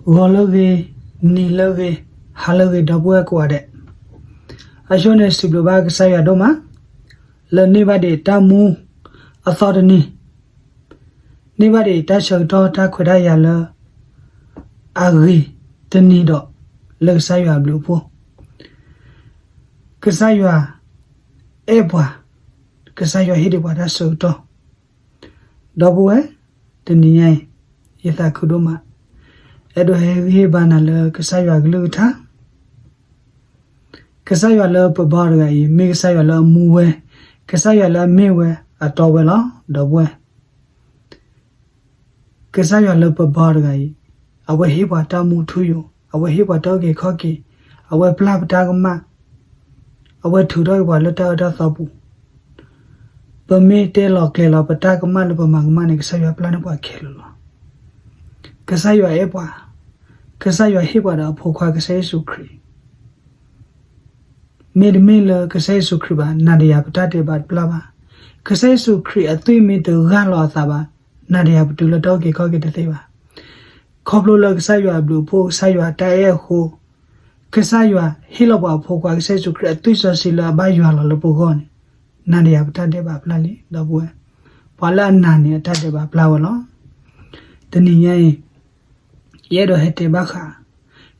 ဂီၤလၢအဂ့ၤ, နံၤလၢအဂ့ၤ, ဟါလၢအဂ့ၤ ဒီပုၢ်ဝဲၢ်ကိးဂၤဒဲး, အဆိန့ၣ် စံးဘျုးဘၣ်ကစၢ်ယွၤဒိၣ်မး လၢန့ၢ်ဘၣ်ဒံးတၢ်မူ အသီတနံၤ, န့ၢ်ဘၣ်ဒံးတၢ်ဆၢကတီၢ် တၢ်ခွဲးတၢ်ယာ်လၢ အဂ့ၤတနံၤဒီး လၢကစၢ်ယွၤအဘျုးအဖှိၣ်, ကစၢ်ယွၤအဲၣ်ပှၤ, ကစၢ်ယွၤဟ့ၣ်ဒံးပှၤတၢ်ဆၢကတီၢ် ဒီပုၢ်ဝဲၢ်, တနံၤညါအံၤ ယသးခုဒိၣ်မး, အဲၣ်ဒိးဟဲဟ့ၣ်ဂံၢ်ဟ့ၣ်ဘါနၤလၢကစၢ်ယွၤအကလုၢ်ကထါ, ကစၢ်ယွၤလၢပဘါအီၤတဂၤအံၤ မ့ၢ်ကစၢ်ယွၤလၢအမူဝဲ, ကစၢ်ယွၤလၢအမ့ၢ်ဝဲအတီဝဲလီၤ, ဒီပုၢ်ဝဲၢ် ကစၢ်ယွၤလၢပဘါအီၤတဂၤအံၤ, အဝဲဟ့ၣ်ပှၤတၢ်မူထူယိာ်, အဝဲဟ့ၣ်ပှၤတၢ်အုၣ်က့ၤခီၣ်က့ၤ, အဝဲပျၢ်ပတၢ်ကမၣ်, အဝဲထုးထီၣ်က့ၤပှၤလၢတၢ်အၢတၢ်သီပူၤ, ပမ့ၢ်တဲလီၤကျဲၤလီၤပတၢ်ကမၣ်လၢပမၤကမၣ်န့ၣ် ကစၢ်ယွၤပျၢ်န့ၢ်ပှၤခဲလၢာ်လီၤ. ကစၢ်ယွၤအဲၣ်ပှၤ, ကစၢ်ယွၤဟ့ၣ်ပှၤဒီးအဖိခွါကစၢ်ယ့ၣ်ၡူးခရံာ် မ့တမ့ၢ်လၢကစၢ်ယ့ၣ်ၡူးခရံာ်ဘၣ် နၤဒီးယၤပတၢ်ဒဲးဘးတပျၢ်ဘၣ်. ကစၢ်ယ့ၣ်ၡူးခရံာ်အသွံၣ်မ့ၢ်တဂၢ်လီၤအသးဘၣ် နၤဒီးယၤပတုၤလၢတၢ်အုၣ်က့ၤခီၣ်က့ၤတသ့ဘၣ်. ခီဖျိလၢကစၢ်ယွၤအဘျုးအဖှိၣ် ကစၢ်ယွၤတၢ်အဲၣ်အဃိ, ကစၢ်ယွၤဟ့ၣ်လီၤပှၤအဖိခွါကစၢ်ယ့ၣ်ၡူးခရံာ်အသွံၣ်စီဆှံလၢအဘၣ်ယွၤလီၤလၢပဂီၢ်န့ၣ်, နၤဒီးယၤပတၢ်ဒဲးဘးပျၢ်လံ ဒီပုၢ်ဝဲၢ်, ပှၤလၢအနာ်န့ၣ်အတၢ်ဒဲးဘးပျၢ်ဝဲလီၤ. တနံၤညါအံၤ ယအဲၣ်ဒိးဟဲတဲဘၣ်ဃး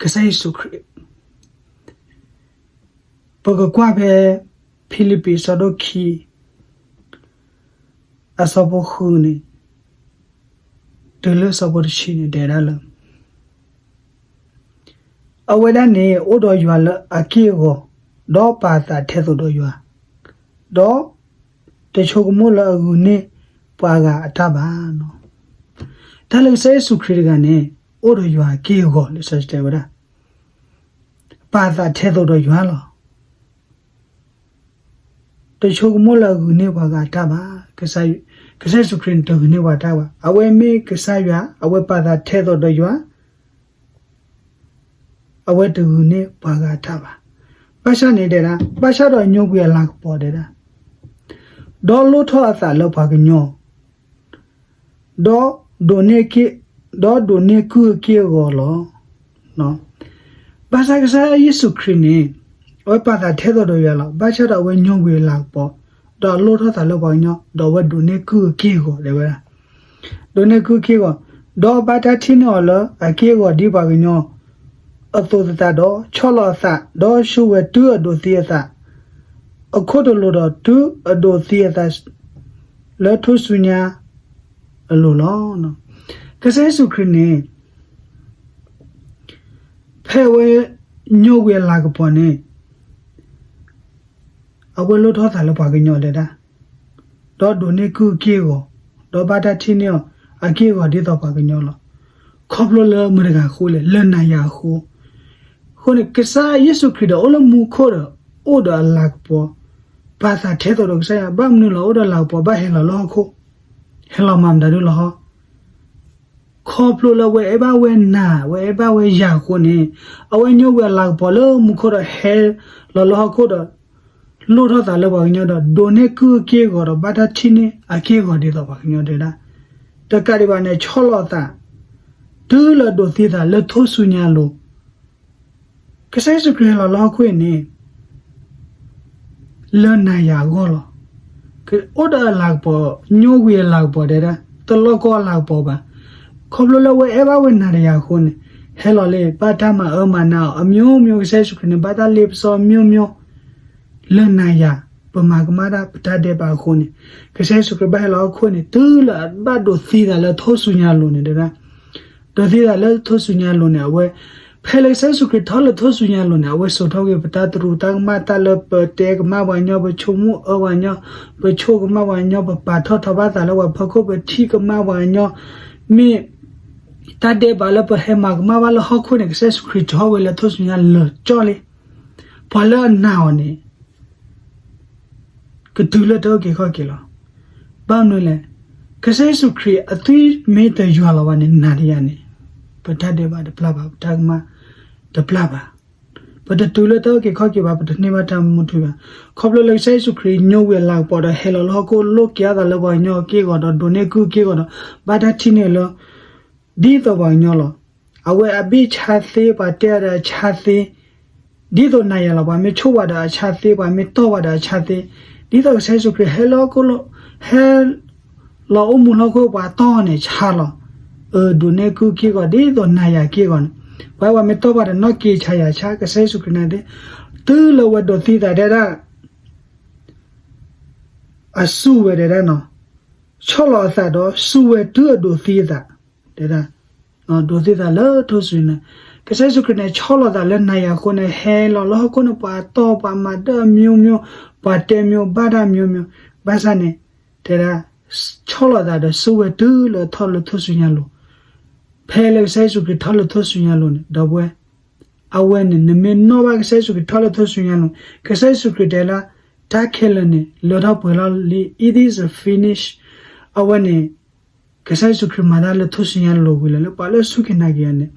ကစၢ်ယ့ၣ်ၡူးခရံာ် ပကကွၢ်ဖဲ ဖံလံးပံးအဆၢဒိၣ်ခံ အဆၢဖိဃုန့ၣ် တုၤလၢအဆၢဖိတဆံန့ၣ် တဲဒၣ်လၢ အဝဲဒၣ်န့ၣ် အိၣ်ဒီးယွၤလၢအက့ၢ်အဂီၤ, ဒီးပာ်အသးထဲသိးဒီးယွၤ, ဒီးတဆိကမိၣ်လၢအဂုာ်န့ၢ်ပှၤဂၤအတၢ်ဘၣ်. တၢ်လၢကစၢ်ယ့ၣ်ၡူးခရံာ်တဂၤန့ၣ် အိၣ်ဒီးယွၤအက့ၢ်အဂီၤ လံာ်စီဆှံတဲဝဲဒၣ်, ပာ်အသးထဲသိးဒီးယွၤလီၤ. တဆိကမိၣ်လၢအဂုာ်န့ၢ်ပှၤဂၤအတၢ်ဘၣ်. ကစၢ်ယ့ၣ်ၡူးခရံာ်န့ၣ် တဂုာ်န့ၢ်ပှၤတၢ်ဘၣ်. အဝဲမ့ၢ်ကစၢ်ယွၤ, အဝဲပာ်သးထဲသိးဒီးယွၤ, အဝဲတဂုာ်န့ၢ်ပှၤဂၤအတၢ်ဘၣ်. ဘၣ်ဆၣ်န့ၣ်တဲဒၣ်, ဘၣ်ဆၣ်ဒီးညိကွံာ်အလၤကပီၤတဲဒၣ်, ဒီးလိၣ်ထီၣ်အသးလၢပှၤကညီ ဒီးဒိးန့ၢ်က့ၢ်, ဒီးဒိးန့ၢ်ကုၢ်အက့ၢ်အဂီၤလီၤ. ဘၣ်ဆၣ်ကစၢ်ယ့ၣ်ၡူးခရံာ်န့ၣ် အဝဲပာ်သးထဲသိးဒီးယွၤလီၤ. ဘၣ်ဆၣ်ဒီးအဝဲညိကွံာ်အလၤကပီၤ, ဒီးအလိၣ်ထီၣ်သးလၢပှၤကညီ, ဒီးအဝဲဒိးန့ၢ်ကုၢ်အက့ၢ်အဂီၤ တဲဝဲဒၣ်, ဒိးန့ၢ်ကုၢ်အက့ၢ်အဂီၤ, ဒီးဘၣ်တၢ်ထံၣ်န့ၢ်အီၤလၢအက့ၢ်အဂီၤဒ်ပှၤကညီ အသိးသတးဒီး ဆီၣ်လီၤအသး, ဒီးဆူၣ်ဝဲတုၤအဒိးသံအသး အခိၣ်တလိၤဒီးတုၤအဒိးသံအသး လၢထူၣ်စုညါအလိၤလီၤ. ကစၢ်ယ့ၣ်ၡူးခရံာ်န့ၣ် ဖဲအဝဲညိကွံာ်အလၤကပီၤန့ၣ် အဝဲလိၣ်ထီၣ်သးလၢပှၤကညီတဲဒၣ်, ဒီးဒိးန့ၢ်ကုၢ်အက့ၢ်အဂီၤ, ဒီးဘၣ်တၢ်ထံၣ်န့ၢ်အီၤ အက့ၢ်အဂီၤဒ်သိးပှၤကညီလီၤ. ခီဖျိလၢမတၤတဂၤအဃိလဲၣ်, လၢနၤယၤအဃိ. အဃိန့ၣ် ကစၢ်ယ့ၣ်ၡူးခရံာ်ဒီးအိၣ်လၢမူခိၣ်ဒီး အိၣ်ဒီးအလၤကပီၤ, ပာ်သးထဲသိးဒီးကစၢ်ယွၤ, ဘၣ်မနုၤလီၤ အိၣ်ဒီးလၤကပီၤ ဘၣ်ဟဲလီၤလၢဟီၣ်ခိၣ်, ဟဲလီၤမၤမတၤဒုလီၤဟီၣ် ခီဖျိလၢအဝဲအဲၣ်ဘၣ်ဝဲနာ်, အဝဲအဲၣ်ဘၣ်ဝဲယၤအဃိန့ၣ်, အဝဲညိကွံာ်အလၤကပီၤလၢမူခိၣ်ဒီးဟဲလီၤလၢဟီၣ်ခိၣ်ဒီး လိၣ်ထီၣ်သးလၢပှၤကညီဒီး ဒိးန့ၢ်ကုၢ်အက့ၢ်အဂီၤဒီး ဘၣ်တၢ်ထံၣ်န့ၢ်အက့ၢ်အဂီၤဒ်သိးပှၤကညီတဲဒၣ်, တကးဒံးဘၣ်န့ၣ် ဆီၣ်လီၤအသး တုၤလၢအဒိးသံအသးလၢထူၣ်စုညါအလိၤ ကစၢ်ယ့ၣ်ၡူးခရံာ်ဟဲလီၤလၢဟီၣ်ခိၣ်အံၤန့ၣ် လၢနၤယၤအဂီၢ်လီၤ. အိၣ်ဒီးအလၤကပီၤ, ညိကွံာ်အလၤကပီၤတဲဒၣ်, တလီၢ်ကီအလၤကပီၤဘၣ်. ခီဖျိလၢအဝဲအဲၣ်ဘၣ်ဝဲနၤဒီးယၤအဃိန့ၣ် ဟဲလီၤလၢ ဘၣ်တၢ်မၤအၢမၤနးအီၤ အမျိုးမျိုး ကစၢ်ယ့ၣ်ၡူးခရံာ်န့ၣ် ဘၣ်တၢ်လ့ပစီ မျိုးမျိုး လၢနၤယၤ ပမၤကမၣ်တၢ် ပတၢ်ဒဲးဘးအဃိန့ၣ် ကစၢ်ယ့ၣ်ၡူးခရံာ်ဘၣ်ဟဲလီၤဟီၣ်ခိၣ်န့ၣ် တုၤလၢအဘၣ်ဒိးသံသးလၢထူၣ်စုညါအလိၤန့ၣ်တဲဒၣ်, ဒိးသံသးလၢထူၣ်စုညါအလိၤန့ၣ် အဝဲ ဖဲလၢကစၢ်ယ့ၣ်ၡူးခရံာ်ထီၣ်လၢထူၣ်စုညါအလိၤန့ၣ် အဝဲစိာ်ထီၣ်က့ၤပတၢ်တရူးတၢ်ကမၣ် တၢ်လၢပတဲကမၣ်ပှၤကညီ ပဆိကမိၣ်အၢပှၤကညီ ပဆိကမၣ်ပှၤကညီ ပပာ်ထီၣ်ထီဘၣ်သးလၢပှၤဖီခိၣ် ပထံၣ်ကမၣ်ပှၤကညီ မ့ၢ် တၢ်ဒဲးဘးလၢပဟဲမၤကမၣ်ဘၣ်လၢဟီၣ်ခိၣ်န့ၣ် ကစၢ်ယ့ၣ်ၡူးခရံာ်ထီၣ်ဝဲလၢထူၣ်စုညါလၢာ်ကၠီလံ. ပှၤလၢအနာ်အီၤန့ၣ် ကတုၤလၢတၢ်အုၣ်က့ၤခီၣ်က့ၤလီၤ. ဘၣ်မနုၤလဲၣ်, ကစၢ်ယ့ၣ်ၡူးခရံာ်အသွံၣ်မ့ၢ်တယွၤလီၤဘၣ်န့ၣ် နၤဒီးယၤန့ၣ် ပတၢ်ဒဲးဘးတပျၢ်ဘၣ်, ပတၢ်ကမၣ်တပျၢ်ဘၣ်. ပတတုၤလၢတၢ်အုၣ်က့ၤခီၣ်က့ၤဘၣ်, ပတန့ၢ်ဘၣ်တၢ်မူထူယွၤ. ခီဖျိလၢကစၢ်ယ့ၣ်ၡူးခရံာ်ညိကွံာ်အလၤကပီၤဒီး ဟဲလီၤလၢဟီၣ်ခိၣ် လိးက့ၤအသးလၢပှၤကညီအက့ၢ်အဂီၤဒီး ဒိးန့ၢ်ကုၢ်အက့ၢ်အဂီၤဒီး ဘၣ်တၢ်ထံၣ်န့ၢ်လၢ ဒ်သိးပှၤကညီလီၤ. အဝဲအဘ့ၣ်ဆါသ့, ပှၤတဲအီၤဒီးအဆါသ့, ဒ်သိးနၤယၤလီၤ. ပှၤမ့ၢ်ဆိၣ်ပှၤဒီးအဆါသ့, ပှၤမ့ၢ်တီၢ်ပှၤဒီးအဆါသ့, ဒ်သိးကစၢ်ယ့ၣ်ၡူးခရံာ်ဟဲလီၤဟီၣ်ခိၣ်, ဟဲလီၤအိၣ်မူလၢဟီၣ်ခိၣ် ပှၤတီၢ်န့ၣ်ဆါလီၤ. အၢ ဒိးန့ၢ်ကုၢ်က့ၢ်ဂီၤ ဒ်သိးနၤယၤက့ၢ်ဂီၤန့ၣ်, ပှၤ ပှၤမ့ၢ်တီၢ်ပှၤဒီးနီၢ်က့ၤဆါယၤဆါ, ကစၢ်ယ့ၣ်ၡူးခရံာ်န့ၣ်သ့, တုၤလၢဝဲဒိးသံသးဒဲဒၣ် အစူၢ်ဝဲဒဲဒၣ်နီၤ, ဆီၣ်လီၤအသးဒီးစူၢ်ဝဲတုၤအဒိးသံအသး, တဲဒၣ်, ဒိးသံသးလၢထူၣ်စုညါ, ကစၢ်ယ့ၣ်ၡူးခရံာ်န့ၣ် ဆီၣ်လီၤသးလၢနၤယၤအဃိန့ၣ် ဟဲလီၤလၢဟီၣ်ခိၣ်န့ၣ် ပှၤတီၢ်ပှၤမၤဒၢအမျိုးမျိုး, ပှၤတဲမျိုးဘၣ်တၢ်မျိုးမျိုး, ဘၣ်ဆၣ်န့ၣ် တဲဒၣ်, ဆီၣ်လီၤသးဒီးစူၢ်ဝဲတုၤလၢထီၣ်လၢထူၣ်စုညါလိၤ, ဖဲလၢကစၢ်ယ့ၣ်ၡူးခရံာ်ထီၣ်လၢထူၣ်စုညါလိၤန့ၣ် ဒီပုၢ်ဝဲၢ် အဝဲန့ၣ် နမ့ၢ်နီၣ်ဘၣ်ကစၢ်ယ့ၣ်ၡူးခရံာ်ထီၣ်လၢထူၣ်စုညါလိၤ, ကစၢ်ယ့ၣ်ၡူးခရံာ်တဲလၢ တၢ်ခဲလၢာ်န့ၣ် လၢထီၣ်ပှဲၤလီၤလံ, it is finished. အဝဲန့ၣ် ကစၢ်ယ့ၣ်ၡူးခရံာ်မၤတၢ်လၢထူၣ်စုညါလိၤဝံၤလီၤလၢ ပှၤလၢအစူၢ်က့ၤနာ်က့ၤအီၤန့ၣ်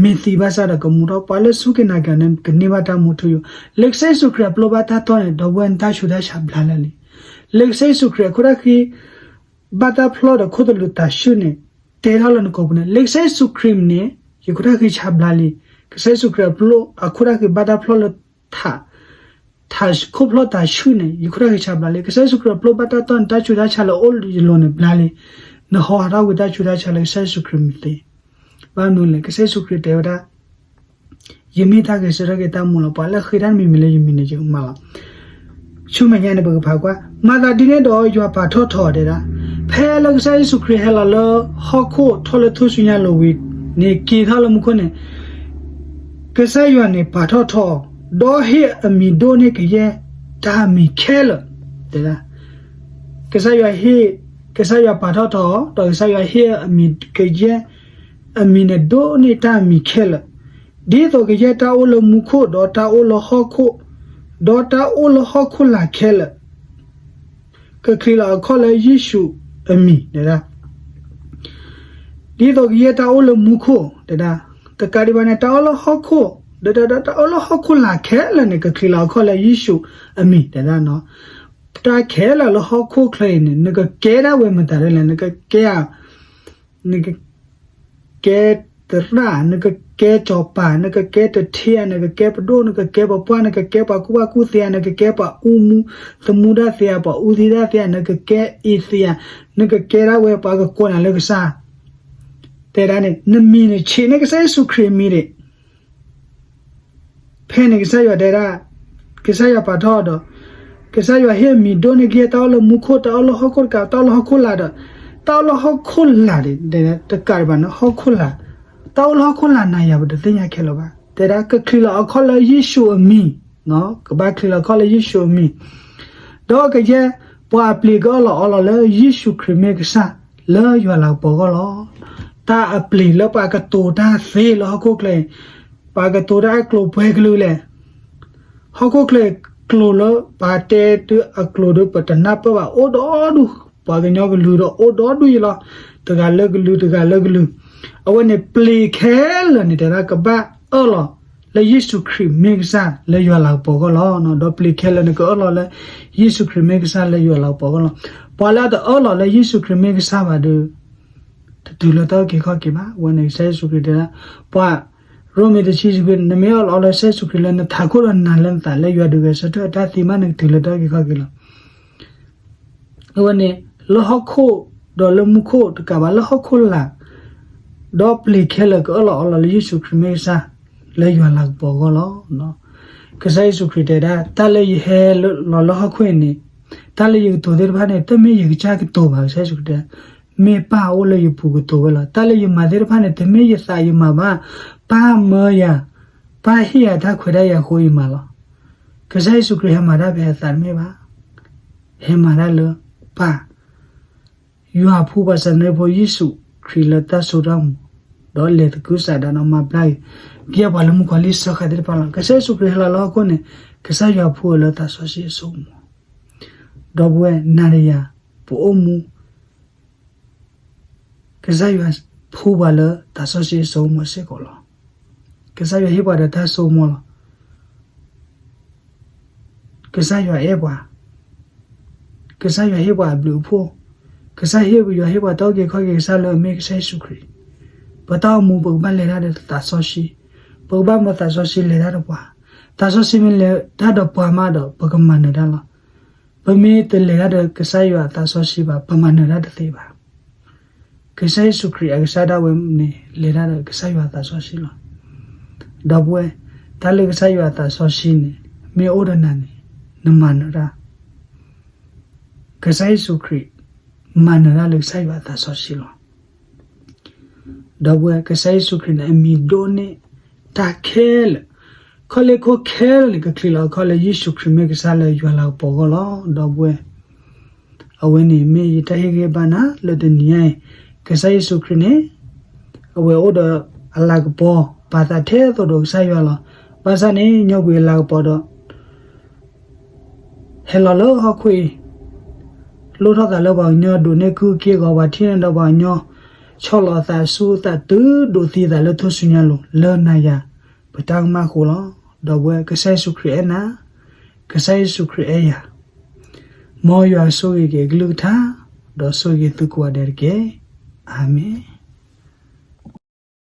မ့ၢ်သံဘၣ်ဆၣ်ဒီးကမူထီၣ်, ပှၤလၢအစူၢ်က့ၤနာ်က့ၤအီၤန့ၣ် ကန့ၢ်ဘၣ်တၢ်မူထူယိာ်, လၢကစၢ်ယ့ၣ်ၡူးခရံာ်အပျိဘၣ်တၢ်တီၢ်န့ၣ် ဒီပုၢ်ဝဲၢ် နတၢ်ဆူးတၢ်ဆါဘျါလၢာ်လံ. လၢကစၢ်ယ့ၣ်ၡူးခရံာ်အခိၣ်တၢ်ဃံ ဘၣ်တၢ်ဖျီဒီးခိၣ်သလုးတၤဆှုၣ်န့ၣ် တဲထီၣ်လၢနကိာ်ပူၤန့ၣ်, လၢကစၢ်ယ့ၣ်ၡူးခရံာ်န့ၣ် ယခိၣ်တၢ်ဃံဆါဘျါလံ. ကစၢ်ယ့ၣ်ၡူးခရံာ်အပျိအခိၣ်တၢ်ဃံဘၣ်တၢ်ဖျီလၢ ခိၣ်ဖျီတၤဆှုၣ်န့ၣ် ယခိၣ်တၢ်ဃံဆါဘျါလံ. ကစၢ်ယ့ၣ်ၡူးခရံာ်အပျိဘၣ်တၢ်တီၢ်န့ၣ် တၢ်ဆူးတၢ်ဆါလၢအိၣ်ယလိၤန့ၣ်ဘျါလံ. နဟီဟးထီၣ်ကွံာ်တၢ်ဆူးတၢ်ဆါလၢကစၢ်ယ့ၣ်ၡူးခရံာ်မံၤသ့. ဘၣ်မနုၤလဲၣ်, ကစၢ်ယ့ၣ်ၡူးခရံာ်တဲဝဲဒၣ် ယမ့ၢ်တၢ်ဂဲၤဆၢထၢၣ်က့ၤတၢ်မူလီၤ. ပှၤလၢအဃ့တၢ်တမံၤမံၤလၢယမံၤန့ၣ် ယကမၤလီၤ. ဆူမဲာ်ညါန့ၣ် ပကဖးကွၢ်, မၤသးဒ်န့ၣ်ဒီး ယွၤပာ်ထီၣ်ထီတဲဒၣ်, ဖဲလၢကစၢ်ယ့ၣ်ၡူးခရံာ်ဟဲလီၤလၢဟီၣ်ခိၣ်ထီၣ်လၢထူၣ်စုညါလိၤဝံၤန့ၣ် က့ၤထီၣ်လၢမူခိၣ်န့ၣ် ကစၢ်ယွၤန့ၣ်ပာ်ထီၣ်ထီ, ဒီးဟ့ၣ်အမံၤဒိၣ်န့ၢ်ကယဲၢ်တၢ်မံၤခဲလၢာ်, တဲဒၣ်, ကစၢ်ယွၤဟ့ၣ်, ကစၢ်ယွၤပာ်ထီၣ်ထီ, ဒီးကစၢ်ယွၤဟ့ၣ်အမံၤကယဲၢ်, အမံၤန့ၣ်ဒိၣ်န့ၢ်တၢ်မံၤခဲလၢာ်, ဒ်သိးကယဲၢ်တၢ်အိၣ်လၢမူခိၣ်, ဒီးတၢ်အိၣ်လၢဟီၣ်ခိၣ်, ဒီးတၢ်အိၣ်လၢဟီၣ်ခိၣ်လာ်ခဲလၢာ် ကချံးလီၤအခီၣ်လၢယ့ၣ်ၡူးအမံၤ, တဲဒၣ်, ဒ်သိးကယဲၢ်တၢ်အိၣ်လၢမူခိၣ်, တဲဒၣ်, တကးဒံးဘၣ်န့ၣ် တၢ်အိၣ်လၢဟီၣ်ခိၣ်, ဒီးတၢ်အိၣ်လၢဟီၣ်ခိၣ်လာ်ခဲလၢာ်န့ၣ် ကချံးလီၤအခီၣ်လၢယ့ၣ်ၡူးအမံၤ, တဲဒၣ်, တၢ်ခဲလၢာ်လၢဟီၣ်ခိၣ်ချၢအံၤန့ၣ် နကကဲဒၣ်ဝဲမတၤဒ်လဲၣ်, နကကဲ နက ကဲသရၣ်, နကကဲစီၤပၤ, နကကဲတထ့ဧါ, နကကဲပဒိၣ်, နကကဲပပှၢ်, နကကဲပှၤကူၣ်ဘၣ်ကူၣ်သ့ဧါ, နကကဲပှၤအူမူသမူဒၣ်သ့ဧါ, ပှၤအူသံဒၣ်သ့ဧါ, နကကဲအ့သ့ဧါ, နကကဲဒၣ်ဝဲပှၤကကိးနၤလၢကစၢ်, တဲဒၣ်န့ၣ် နမံၤန့ၣ်ဆံးန့ၢ်ကစၢ်ယ့ၣ်ၡူးခရံာ်မံၤဒံး ဖဲန့ၣ်ကစၢ်ယွၤတဲဒၣ်, ကစၢ်ယွၤပာ်ထီၣ်ဒီး, ကစၢ်ယွၤဟ့ၣ်အမံၤဒိၣ်န့ၢ်ကယဲၢ်တၢ်အိၣ်လၢမူခိၣ်, တၢ်အိၣ်လၢဟီၣ်ခိၣ်တကး, တၢ်အိၣ်လၢဟီၣ်ခိၣ်လာ်ဒီး, တၢ်အိၣ်လၢဟီၣ်ခိၣ်လာ်န့ၣ် တကးဒံးဘၣ်န့ၣ် ဟီၣ်ခိၣ်လာ်, တၢ်အိၣ်လၢဟီၣ်ခိၣ်လာ်နၤယၤပတသ့ၣ်ညါခဲလၢာ်ဘၣ်, တဲဒၣ်ကချံးလီၤအခီၣ်လၢယ့ၣ်ၡူးအမံၤ, ကဘၣ်ချံးလီၤအခီၣ်လၢယ့ၣ်ၡူးအမံၤ, ဒီးကယဲၢ်ပှၤအပျ့ၤကအၢၣ်လီၤအီလီၤလၢယ့ၣ်ၡူးခရံာ်မ့ၢ်ကစၢ် လၢယွၤလၤကပီၤအဂီၢ်လီၤ. တၢ်အပျ့ၤလၢပှၤကတိၤတၢ်သ့လၢဟီၣ်ခိၣ်ချၢအံၤ, ပှၤကတိၤတၢ်အကျိၤပှဲၤကလုာ်လဲၣ်, ဟီၣ်ခိၣ်ချၢအံၤကျိၤလၢပှၤတဲတုၤအကျိၤဒီးပတနၢ်ပၢၢ်ဘၣ် အိၣ်ဒီဒူၣ်, ပှၤကညီကလုာ်ဒီးအိၣ်ဒီဒူၣ်အံၤလီၤ, တဂၤလၢကလုာ်တဂၤလၢကလုာ်, အဝဲန့ၣ်ပျ့ၤခဲလၢာ်န့ၣ် တဲဒၣ်ကဘၣ်အၢၣ်လီၤ လၢယ့ၣ်ၡူးခရံာ်မ့ၢ်ကစၢ်လၢယွၤလၤကပီၤအဂီၢ်လီၤ. ဒီးပျ့ၤခဲလၢာ်န့ၣ် ကအၢၣ်လီၤလၢယ့ၣ်ၡူးခရံာ်မ့ၢ်ကစၢ်လၢယွၤလၤကပီၤအဂီၢ်လီၤ. ပှၤလၢအတအၢၣ်လီၤလၢယ့ၣ်ၡူးခရံာ်မ့ၢ်ကစၢ်ဘၣ်ဒီး တတုၤလၢတၢ်အုၣ်က့ၤခီၣ်က့ၤဘၣ်. အဝဲန့ၣ်ကစၢ်ယ့ၣ်ၡူးခရံာ်တဲဒၣ်, ပှၤရိမ့ၤတဆံဆံခွံ, နမ့ၢ်အၢၣ်လီၤလၢကစၢ်ယ့ၣ်ၡူးခရံာ်လၢနထးခိၣ်ဒီးနၤလၢနသးလၢယွၤဒုးဂဲၤဆၢထၢၣ်တၢ်သံမး နကတုၤလၢတၢ်အုၣ်က့ၤခီၣ်က့ၤလီၤ. အဝဲန့ၣ် လၢဟီၣ်ခိၣ်ဒီးလၢမူခိၣ်တကးဘၣ် လၢဟီၣ်ခိၣ်လာ်, ဒီးပျ့ၤခဲလၢာ်ကအၢၣ်လီၤအီလီၤလၢယ့ၣ်ၡူးခရံာ်မ့ၢ်ကစၢ် လၢယွၤလၤကပီၤအဂီၢ်လီၤ. ကစၢ်ယ့ၣ်ၡူးခရံာ်တဲဒၣ် တၢ်လၢယဟဲလီၤလၢဟီၣ်ခိၣ်အံၤန့ၣ်, တၢ်လၢယကတိၤသ့ၣ်တဖၣ်န့ၣ် တမ့ၢ်ယကစၢ်ကတိၤဘၣ်, ကစၢ်ယ့ၣ်ၡူးခရံာ်တဲ မ့ၢ်ပၢ်အိၣ်လၢယပူၤကတိၤဝဲလီၤ. တၢ်လၢယမၤသ့ၣ်တဖၣ်န့ၣ် တမ့ၢ်ယသးယမၤဘၣ်, ပၢ်မၢယၤ, ပၢ်ဟ့ၣ်ယၤတၢ်ခွဲးတၢ်ယာ်အဃိယမၤလီၤ. ကစၢ်ယ့ၣ်ၡူးခရံာ်ဟဲမၤတၢ်ဖဲအသးတမ့ၢ်ဘၣ်, ဟဲမၤတၢ်လၢပၢ် ယွၤဖှူပှၤစၤနံဖိယ့ၣ်ၡူးခရံာ်လၢတၢ်စိတၢ်ကမီၤ, ဒီးလဲၤသကုၤဆးဒးဒီးမၤဘျါက့ၤ ကယဲၢ်ပှၤလၢမူခိၣ်လံၢ်စၢဃာ်သ့ၣ်တဖၣ်လီၤ. ကစၢ်ယ့ၣ်ၡူးခရံာ်ဟဲလီၤလၢဟီၣ်ခိၣ်န့ၣ် ကစၢ်ယွၤဖှူအီၤလၢသးစီဆှံအစိကမီၤ, ဒီပုၢ်ဝဲၢ်နၤဒီးယၤ ပအိၣ်မူ ကစၢ်ယွၤဖှူပှၤလၢသးစီဆှံအစိကမီၤစ့ၢ်ကီးလီၤ. ကစၢ်ယွၤဟ့ၣ်ပှၤဒီးတၢ်စိကမီၤလီၤ. ကစၢ်ယွၤအဲၣ်ပှၤ, ကစၢ်ယွၤဟ့ၣ်ပှၤအဘျုးအဖှိၣ်, ကစၢ်ဟ့ၣ်ပှၤ ယွၤဟ့ၣ်ပှၤတၢ်အုၣ်က့ၤခီၣ်က့ၤကစၢ်လၢအမ့ၢ်ကစၢ်ယ့ၣ်ၡူးခရံာ်, ပတၢ်အိၣ်မူပကဘၣ်လဲၤတၢ်ဒီးသးစီဆှံ, ပကဘၣ်မၢသးစီဆှံလဲၤတၢ်ဒီးပှၤ, သးစီဆှံမ့ၢ်လဲၤတၢ်ဒီးပှၤမးဒီး ပကမၤနၢၤတၢ်လီၤ. ပမ့ၢ်တလဲၤတၢ်ဒီးကစၢ်ယွၤအသးစီဆှံဘၣ် ပမၤနၢၤတၢ်တသ့ဘၣ်. ကစၢ်ယ့ၣ်ၡူးခရံာ်အကစၢ်ဒၣ်ဝဲန့ၣ် လဲၤတၢ်ဒီးကစၢ်ယွၤအသးစီဆှံလီၤ. ဒီပုၢ်ဝဲၢ်, တၢ်လၢကစၢ်ယွၤအသးစီဆှံန့ၣ် မ့ၢ်အိၣ်ဒီးနၤန့ၣ် နမၤနၢၤတၢ်, ကစၢ်ယ့ၣ်ၡူးခရံာ် မၤနၢၤတၢ်လၢကစၢ်ယွၤအသးစီဆှံလီၤ. ဒီပုၢ်ဝဲၢ်, ကစၢ်ယ့ၣ်ၡူးခရံာ်န့ၣ် အမံၤဒိၣ်န့ၢ်တၢ်ခဲလၢာ်, ခီၣ်လ့ၢ်ခိၣ်ခဲလၢာ်န့ၣ် ကချံးလီၤအခီၣ်လၢယ့ၣ်ၡူးခရံာ်မ့ၢ်ကစၢ်လၢယွၤလၤကပီၤအဂီၢ်လီၤ. ဒီပုၢ်ဝဲၢ်, အဝဲန့ၣ်မ့ၢ်ယတၢ်ဟ့ၣ်ဂံၢ်ဘါနၤလၢတနံၤညါအံၤ, ကစၢ်ယ့ၣ်ၡူးခရံာ်န့ၣ် အဝဲအိၣ်ဒီးအလၤကပီၤ ပာ်သးထဲသိးဒီးကစၢ်ယွၤလီၤ. ဘၣ်ဆၣ်န့ၣ် ညီကွံာ်အလၤကပီၤဒီး ဟဲလီၤလၢဟီၣ်ခိၣ်အံၤ, လိၣ်ထီၣ်သးလၢပှၤကညီ, ဒိးန့ၢ်ကုၢ်က့ၢ်ဂီၤ, ပှၤထံၣ်န့ၢ်ဒီးပှၤကညီ, ဆီၣ်လီၤအသးဆူအသးတုၤဒိးသံသးလၢထူၣ်စုညါလိၤ လၢနၤယၤပတၢ်ကမၣ်အဃိလီၤ. ဒီပုၢ်ဝဲၢ်, ကစၢ်ယ့ၣ်ၡူးခရံာ်အဲၣ်နၤ, ကစၢ်ယ့ၣ်ၡူးခရံာ်အဲၣ်ယၤ, မ်ယွၤဆိၣ်ဂ့ၤက့ၤအကလုၢ်ကထါ, ဒီးဆိၣ်ဂ့ၤက့ၤသုကိးဂၤဒဲးတက့ၢ်. အၤမ့ၣ်.